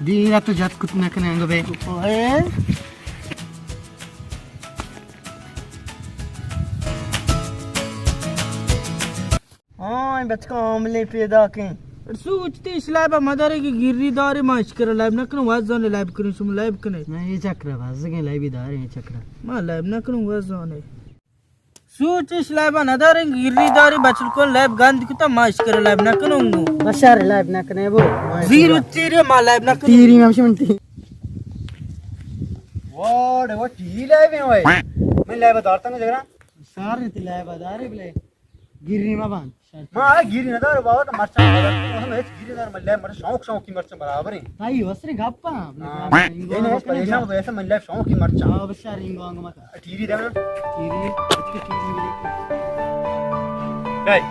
دیرا تو جت کت نہ کنے انگو بے۔ اوئے۔ آں، بچکا عاملے پیدا کن۔ سوچ تیش لائب مدارے کہ گیری داری ما اشکر لائب نہ کنوں، واز زانے لائب کنوں، شما لائب کنے۔ نہ، یہ چکر ہے، بس کہ لائبی دارے، یہ چکر ہے۔ ما لائب نہ کنوں، واز زانے۔ سوچش لائبا نداریں، گیری داری بچل کن، لائب گند کتا، ما اشکر لائب نکنوں گو۔ بشار لائب نکنے بو۔ زیر و تیرے ما لائب نکنوں۔ تیری ہمشی من تی۔ واڑ، وہ ٹی لائب ہیں وہ۔ من لائب دارتا نہ جگرا۔ سار تی لائب داری بلے۔ گیری ما بان۔ ما گیری ندار بابا، تو مرچاں ہم ہیچ گیری ندار، من لائب مرچاں شوق شوق کی مرچاں برابر ہیں۔ تائی وسری گپا۔ ہاں۔ انگو یہ نہیں، پریشان ہو ایسا من لائب شوق کی مرچاں۔ ہاں، بشار انگو انگو متا۔ ٹی وی دینا۔ ٹی وی، اچھا ٹی وی دیکھ۔ ڈائی۔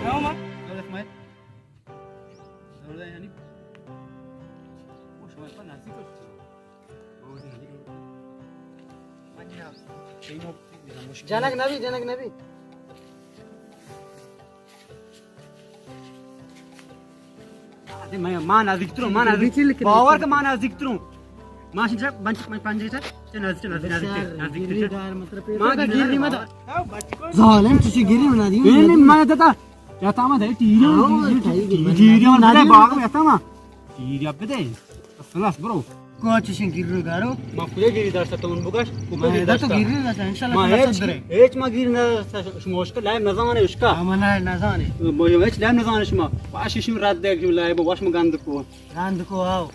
کیا ہوا؟ کیا ہوا اسماعیل؟ ضرور ہے یعنی؟ وہ شما پر نزدیک ہو۔ جنک نبی، جنک نبی۔ ارے میں، ما نزدیک تروں، ما نزدیک۔ باور کہ ما نزدیک تروں۔ ما شجا بنچ، من پنجے تا۔ چہ نزدیک، نزدیک، نزدیک، نزدیک۔ ما گیری مت۔ ظالم، چی گیری منا دی؟ نہیں، نہیں، ما دتا۔ یا تا ما دے ٹیری، ٹیری، ٹیری، ٹیری، باغ میں تا ما۔ ٹیری اب دے۔ خلاص برو۔ کو چشیں گیری دارو؟ ما کجا گیری داشتا تو من بگش؟ ما دا تو گیری داشتا، انشاءاللہ ما ہیچ، ہیچ ما گیری نہ داشتا، شما اشکا لائب نزانے اشکا۔ ہاں، من لائب نزانے۔ ما ہیچ لائب نزانے شما۔ واش شما رد دے کہ لائب واش ما گند کو۔ گند کو آو۔